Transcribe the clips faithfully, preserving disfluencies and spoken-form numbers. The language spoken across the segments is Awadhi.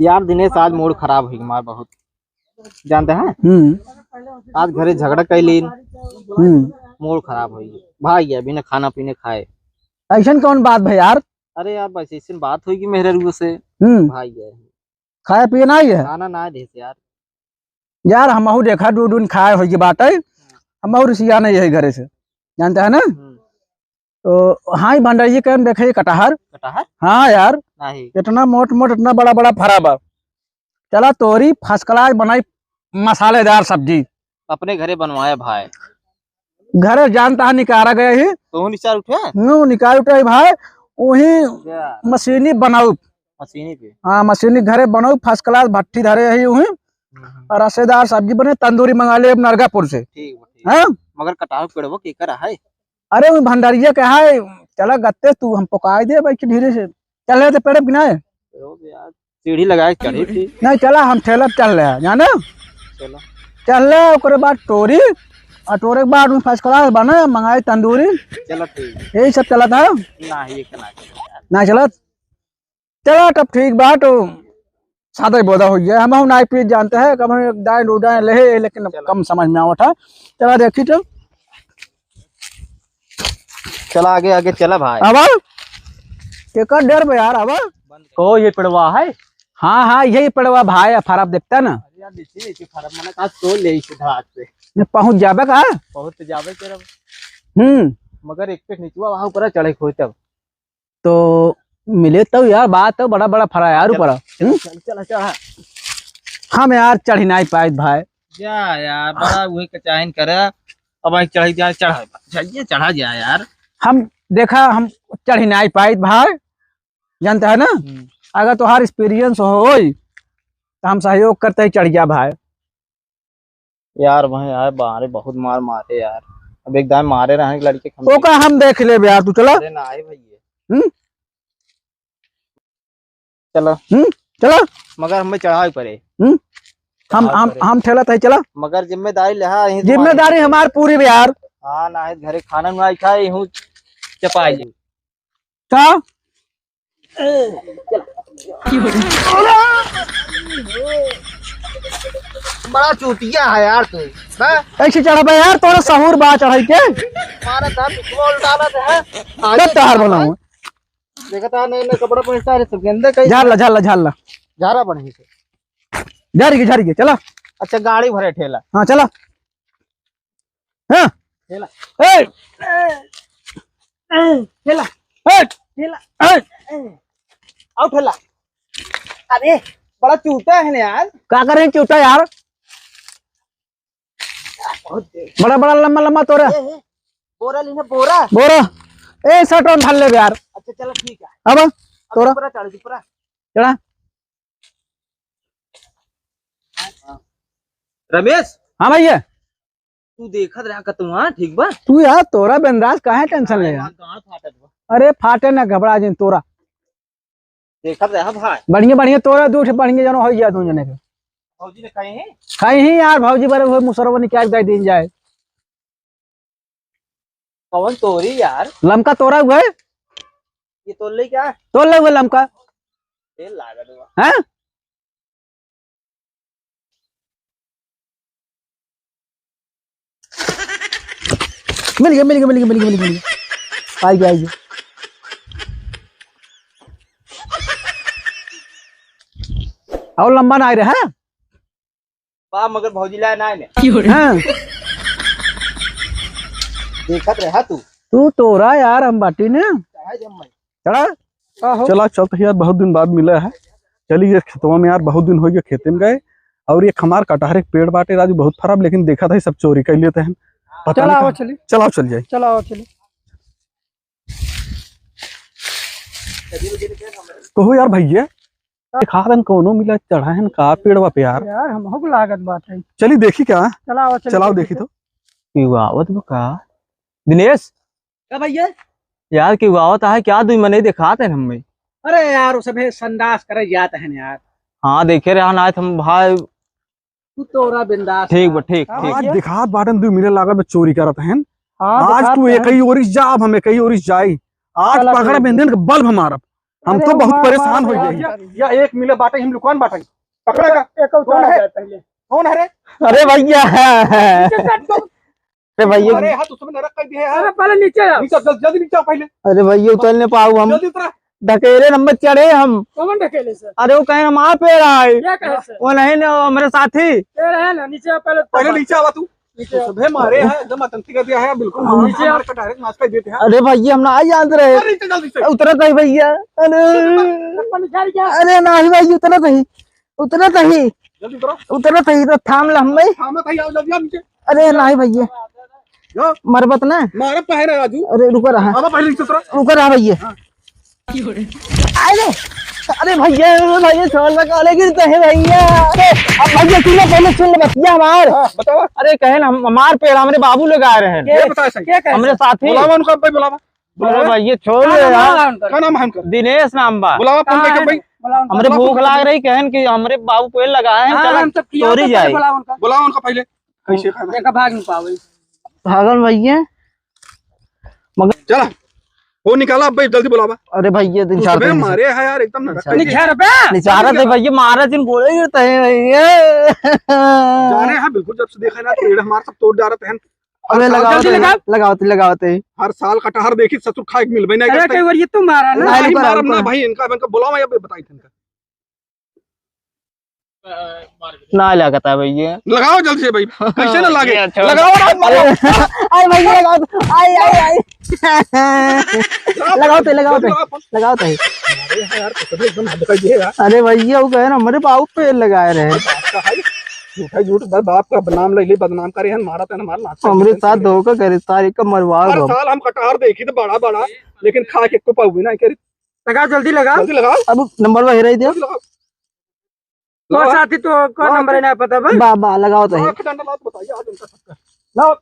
यार दिनेश, आज मूड खराब हुई हमार बहुत, जानते हैं? हम्म। आज घरे झगड़ा कैलीन, हम्म। मूड खराब हुई। भाई, अभी ना खाना पीने खाए। ऐसन कौन बात भाई यार? अरे यार, बस ऐसन बात हुई कि मेहररुआ से। हम्म। भाई है। खाए पिए ना ही है? खाना ना देस यार। यार, हमहू देखा, दू दिन खाए होई के बात है, हमहू रिसिया नहीं है घरे से, जानते हैं ना? हम्म। तो हाँ, ई भंडारी के हम देखे कटहर। कटहर? हाँ यार, नहीं। इतना मोट मोट, इतना बड़ा बड़ा फरा बा। चला तोरी first class बनाई, मसालेदार सब्जी। अपने घरे बनवाए भाई। घरे जानता है, निकारा गए ही। तो निचार उठे? नो, निकाल उठे ही भाई। वही यार। मशीनी बनाऊ। मशीनी पे? हाँ, मशीनी घरे बनाऊ, first class भट्टी धरे ही वही। हम्म। और रसेदार सब्जी बने, तंदूरी मंगा ले अब नरगापुर से। ठीक बा, ठीक। हाँ? मगर कटहर पेड़वा केकर है? अरे, वो भंडारिया के है, चला गत्ते तू, हम पकाई दे भाई धीरे से। चल ले तो पेड़े बिना है। ओ यार, सीढ़ी लगाए चढ़ी थी। नहीं, चला, हम ठेला पे चल रहे हैं, जाने? चलो। चल ले, ओकरे बाद टोरी, और टोरे के बाद में first class बने, मंगाई तंदूरी। चलो, ठीक है। यही सब चला था। ना, ये क्या ना चला यार। ना चला? चला, तब ठीक बा, तो सादा ही बोदा हो गया। हम, हम नाई पीत जानते हैं, कब हम एक दाएं, दो दाएं ले, लेकिन अब चला। कम समझ में आवत है। चला, देखी तो। चला आगे, आगे चला भाई। आवा? केकर डर बे यार, आवा? को ये पेड़वा है? हाँ, हाँ, यही पेड़वा भाई, फरब देखता ना। अरे यार, देखी, देखी, फरब मने कहा तोड़ ले इसे धाक पे। ने पहुँच जाबे का? पहुँच तो जाबे तेरा। हम्म। मगर एक पे निचवा वहाँ ऊपर चढ़े खोई तब। तो मिले तो यार, बात तो बड़ा बड़ा फरा यार चल, ऊपर। चल, हम्म? चल, चल, चल, हाँ। हम यार चढ़ी नाई पाइत भाई। जा यार, बड़ा वही कचाइन करे। अब आई चढ़ी जाए, चढ़ा, चढ़िए, चढ़ा जाए यार। हम देखा, हम चढ़ी नाई पाइत भाई, जानते हैं ना? हम्म। अगर तोहार experience होई, तो हम सहयोग करते ही चढ़ गया भाई। यार वहीं आए बाहरे बहुत मार मारे यार। अब एक दाएं मारे रहे लड़के खम-, ओका हम देख लेबे यार, तू चला। अरे ना आए भैया। हम्म? चला। हम्म? चला। मगर हमें चढ़ाई पड़े। हम्म? हम, चढ़ाई हम, पड़े। हम ठेला तय चला। मगर जिम्मेदारी लेहा, यहीं जिम्मेदारी तुम्हारी। हमार पूरी बे यार। हाँ, ना है घरे खाना ना खाए, यूं चपाई। का? बड़ा चूतिया है यार तू, हाँ? ऐसे चढ़बे यार, तोरा सहूर बा चढ़ाई के? मारा था, तू खोल डाला था, हाँ? कब तहार बनाऊं? देखा था, नए, नए कपड़ा पहनता है, सब गंदे कहीं झाड़ ला, झाड़ ला, झाड़ ला। झाड़ा बढ़िया से। झाड़ के, झाड़ के, चला। अच्छा, गाड़ी भरे ठेला। हाँ, चला। हाँ। ठेला। ए! ए! ठेला। ए! ठेला। ए! आओ ठेला। अरे, बड़ा चूता है ना यार। का करे चूता यार? बहुत देर। बड़ा बड़ा लंबा लंबा तोरा। ए, ए, बोरा लीना, बोरा। बोरा। ए, सटोन धर ले यार। अच्छा, चलो ठीक है। अब अब तोरा। ऊपर चढ़, ऊपर। चढ़ा। रमेश। हाँ भैया। तू देखत रहा का तू, हाँ, ठीक बा? तू यार, तोरा बिंदास काहे tension ले यार? गाँड़ फाटत बा। अरे फाटे ना, घबरा जिन तोरा। देखत रहा भाई। बढ़िया, बढ़िया तोरा दू ठे बढ़िया जनो हो गया दू जने के। भौजी ने खाई है? खाई ही यार, भौजी बरे हुए मुसरवा निकाल दे दिन जाए। कौन तोरी यार? लमका तोरा हुआ है? ये तोड़ ले क्या? तोड़ ले हुआ लमका। तेल लागत हुआ। हैं? मिल गया, मिल गया, मिल गया, मिल गया, मिल गया, मिल गया। आ गया, आ गया। और लंबा ना आए रहे, हैं? बा, मगर भौजी लाए ना आए ने। हाँ। देखत रहा तू। तू तोरा यार, हम बाटी ने। चाहे जब मैं। चढ़ा? आहो। चला, चलत है यार, बहुत दिन बाद मिला है। चली ये खेतवा में यार, बहुत दिन हो गया खेते में गए। और ये हमार कटहरे के पेड़ बाटे राजू, बहुत फरब, लेकिन देखत है सब चोरी कर लेते हैं। पता चला, नहीं आओ कहाँ। चली। चलाओ, चल जाए। चला, आओ चली। कहो यार भैया, खादन कौनो मिला चढ़ा है का पेड़वा पे यार? यार, हमहू को लागत बात है। चली देखी क्या? चला, आओ चली, चलाओ देखी देखी तो। तो। ये आवत बा का? दिनेश, का भैया? यार, केहू आवत है क्या? दुई मनई देखात है हमें। अरे यार, वो सभे संडास करे जात है यार। हाँ, देखे रहा ना, हम भाई। तू तोरा बिंदास ठीक बा, रहा। ठीक, हाँ ठीक। आज भैया। दिखात बाटन दुई मिले लागत बा चोरी करत हैं। हाँ, आज दिखात तू है। एक ही ओरी जा, अब हम एक ही ओरी जाई। आज चला पकड़ ठीक। बेंदन के बल्ब मारब। हम अरे तो बहुत मार, परेशान मार, हो मार, गए। मार। या, या एक मिले बाटे, हम लुकवान बाटे। पकड़ा का? एक उतारा कौन है? जाए पहले। कौन है रे? अरे भैया। नीचे काट दो। अरे भैया। अरे हाथ उसमें नरक कर दिए यार। अरे पहले नीचे आओ। नीचे, जल्दी, जल्दी नीचे आओ पहले। अरे भैया, उतर नहीं पाऊ हम। जल्दी उतरा। ढकेले नंबर चढ़े हम। कौन ढकेले सर? अरे वो कहे हमार पेड़ आए। क्या कहे सर? वो नहीं ना, वो हमारे साथी। पेड़ है ना, नीचे आओ पहले। पहले नीचे आवा तू। नीचे आओ। सबे मारे हैं, एकदम आतंकी कर दिया है, बिल्कुल हाँ। मार, नीचे आओ। मार का direct नाश कर देते हैं। अरे भैया, हम ना आई जानत रहे। अरे नीचे जल्दी से। उतरत है भैया। अरे। ऊपर निकाल क्या? अरे नहीं भैया, उतरत है। उतरत ही। जल्दी उतरो। उतरत ही तो थाम ला हम भाई। थामत ही, आओ जल्दी, आओ नीचे। अरे नहीं भैया। जाओ। मरबत ना। मारब काहे ना राजू? अरे रुका रहा। आवा पहले नीचे उतरो। रुका रहा भैया। हाँ। अरे, अरे भैया, भैया, छोड़ दे, काले गिरते हैं भैया। अरे, अब भैया सुन ले, पहले सुन ले बतिया हमार। हाँ, बताओ। अरे कहे ना, हम, हमार पेड़ हमरे बाबू लोग आ रहे हैं। ये बताओ सही। क्या कहे हमरे सर? साथी। बुलावा उनको, अब भाई बुलावा। अरे बुलावा। भैया छोड़ का दे नाम यार। है उनका? का नाम है उनका? दिनेश नाम बा। बुलावा फोन कहाँ करके है? भाई। बुलाओ उनका। हमरे बुलाओ भूख फोन लाग करके। रही, कहन कि हमरे बाबू पेड़ लगाए हैं, हाँ, चला हम सब किया तोरी था, जाए। बुलाओ उनका। बुलाओ उनका पहले। कैसे खाना? देखा भाग नहीं पावे। भागल भैया। मगर चला, वो निकाला अब भाई, जल्दी बुलावा। अरे भैया, दिन तू चार सबे दिन से मारे है यार, एकदम नरक निचार कर दिया। निचार बे। निचारा थे भैया, मारा जिन गोले गिरते हैं भैया। जाने हैं बिल्कुल, जब से देखा ना पेड़ हमार सब तोड़ डालत हैं। अबे हर साल लगाओ जल्दी तो, लगाओ। लगाओ तो, लगाओ तो। हर साल कटहर देखी ससुर खाए के मिलबे नहीं अरे करते। कई बार ये तो मारा ना। नहीं, भाई रुको, मारब रुको। ना भाई, इनका, इनका बुलावा या बताई थे इनका। ना लागत है भैया। लगाओ जल्दी से भाई, कैसे ना लागे? ये अच्छा। लगाओ ना, मारो। अरे भैया, लगाओ तो। आई, आई, आई। लगाओ तो, लगाओ तो। लगाओ तो। अरे हाँ यार, तो सभी एकदम हद कर दिए यार। अरे भैया, वो कहे ना, हमारे बाबू पेड़ लगाए रहे। बाप का है, झूठा झूठ, बस बाप का नाम ले ले, बदनाम करे हैं, मारा तन मार नाच हमरे साथ धोखा करे, सारे का मरवा हर दो। साल हम कटहर देखी तो बड़ा बड़ा, लेकिन खा के को पाऊ ना करे। लगाओ, जल्दी लगाओ। जल्दी लगाओ। अब नंबर वही रही दिया। जल्दी लगाओ। कौन लगाओ। साथी तो, कौन लगाओ। नंबर है ना पता बा? बा, बा, लगाओ तो है। लाख डंडा लात बताइए, आज इनका सबका। लाओ।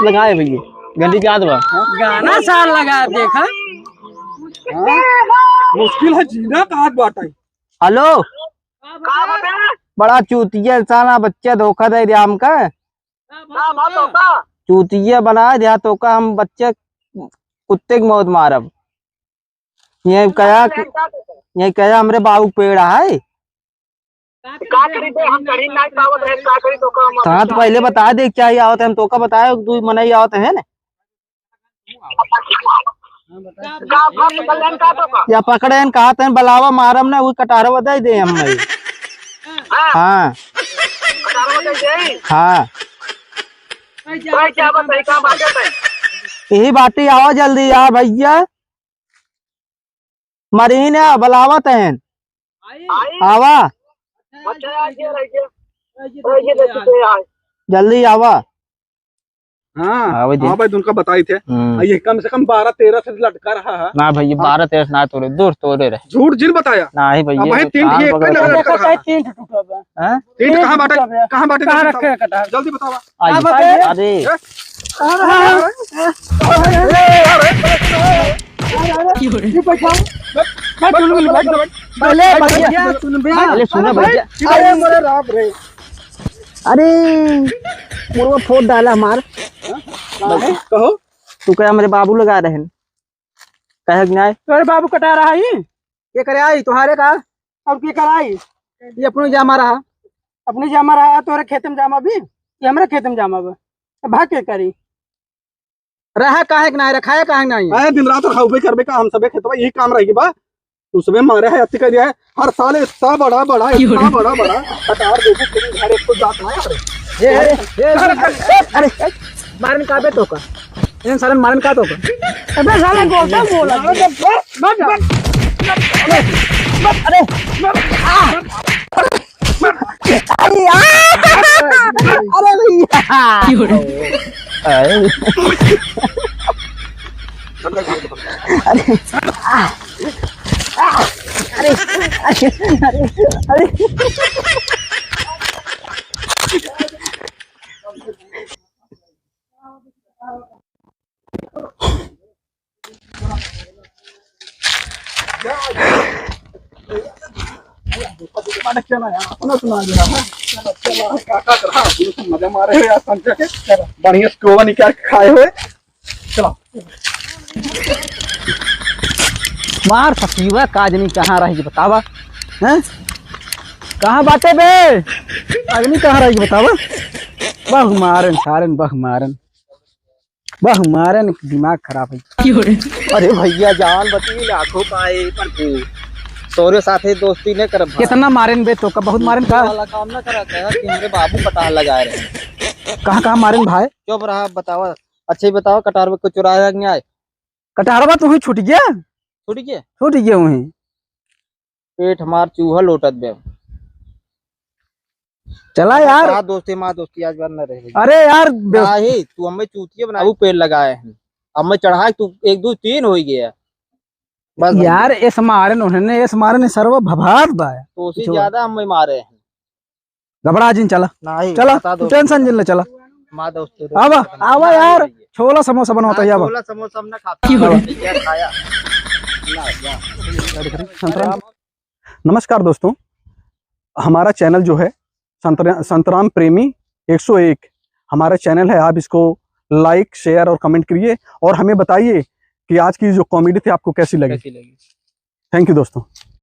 लगाए भैया, घंटी के हाथ बा। गाना सार लगा देखा। हाँ? मुश्किल है जीना कहाँ बाटा है। हेलो। बड़ा चूतिया इंसान, बच्चा धोखा दे दिया हमका। चूतिया बनाए दिया तो का हम बच्चे कुत्ते की मौत मारब। ये कहा कि, ये कहा हमरे बाबू के पेड़ है। का करी बे, हम चढ़ी नहीं पावत है, का करी तो का हम तो हाँ, तो पहले बता दे क्या ही आवत है, हम तो का बताए, दू मनई आवत है ना। का, का, का, का, का, का, या पकड़े हैं, कहा तन बलावा मारम ना, वो कटारवा दे दे हम भाई। हाँ। हाँ। कटारवा दे दे। हाँ। भाई, क्या बात है, क्या बात है? यही बाटी आवा जल्दी यार भैया। मरीन है, बलावत हैं। आई? आवा। अच्छा, आ गया, रह गया। रह गया, रह गया। जल्दी आवा। हाँ, आवे दे। हाँ भाई, तुमका बताई थे। हम्म। आ, ये कम से कम बारह तेरह से लटका रहा है। ना भाई, ये हाँ। बारह तेरह से ना तोड़े, दूर तोड़े रहे। झूठ जिन बताया। ना ही भाई, अब ये भाई, तो तीन कान ठीक है, पकड़ ना के लटका रहा है। तीन ठो टूटा बा। हैं? तीन ठो कहाँ बाटे? टूटा बा। कहाँ बाटे? कहाँ जल्दी रखे बताओ। है कटार? जल्दी बतावा। आ भाई, भाई। अरे। अरे। अरे, अरे, अरे, अरे, अरे, अरे, अरे, ये बैठा। बैठ, बैठ, बैठ, बैठ, बैठ। अरे, भैया, सुन बे। अरे, सुन ना, भैया। अरे, मोरे राम रे। अरे, मोरवा फोड़ डाला हमार। हाँ? कहो। तू कहे हमरे बाबू लगा रहे हैं। कहे कि नहीं? तोरे बाबू कटा रहा है? के करे आई? तोहारे का? और के कराई? ये अपनो जामा रहा। अपने जामा रहा, तोहरे खेते में जामा भी? ये हमरे खेते में जामा बा। अब भाग के करी? रहा काहे के नाही, रखाया काहे के नाही? अरे दिन रात रखाउबे करबे का, हम सबे खेतवा यही काम रह गई बा। तू सबे मारे है, अति कर दिया है। हर साल इतना बड़ा, बड़ा, इतना बड़ा, बड़ा। कटार देखो, पूरी घर एक तो जात ना है। ए, ए, ए, अरे, अरे, अरे, मारन का बे तो का? इन सारन मारन का तो का? अबे साला गोटा बोला। अरे, बस, बस, बस। अरे, अरे, आ। अरे यार! अरे भैया! अरे! अरे! आ! आ! अरे! अरे! अरे! अरे! अपना सुना दे रहा है। चलो, चलो, काका, चलो, हाँ, अपने से मजा मारे हो यार, समझा के। चलो, बढ़िया से कोवा निकाल के खाए हुए। चलो, मार सतीवा का आदमी कहाँ रही बतावा, हैं? कहाँ बाटे बे? आदमी कहाँ रही बतावा? बहु मारन सारन, बहु मारन, बहु मारन, दिमाग खराब है। अरे भैया, जान बची लाखों पाए, पर तू तोरे साथे दोस्ती नहीं करब भाई। कितना मारन बे तो का, बहुत मारन का? वाला काम ना करा, कहा कि हमरे बाबू पटाह लगाए रहे। कहाँ, कहाँ मारन भाई? चुप रहा, बतावा, अच्छा ही बतावा, कटार में कुछ चुराया कि नहीं आए? कटारवा तो वहीं छूट गया। छूट गया? छूट गया वहीं। पेट हमार चूहा लोटत बे। चला यार। कहा दोस्ती माँ दोस्ती आज बार न रहे। अरे यार, बे- नाही, तू हमें चूतिया बना, वो पेड़ लगाए हैं, हमें चढ़ा, तू एक दो तीन हो गया। बस यार, भैया। एस मारन उन्होंने, एस मारन सर्व भभात बा। तो उसी ज्यादा हमें मारे हैं। घबरा जिन, चला। नाही, चला, बता तू दो। Tension जिन ले, चला। माँ दोस्ती आवा, आवा यार, छोला समोसा बनावता है, आवा। छोला समोसा हम ना खाता। आवा। क्या खाया? ना, ना। संतराम। नमस्कार दोस्तों, हमारा channel जो है संतरा-, संतराम प्रेमी एक सौ एक, हमारा channel है, आप इसको like, share और comment करिए और हमें बताइए कि आज की जो comedy थी आपको कैसी लगी। कैसी लगी? Thank you दोस्तों।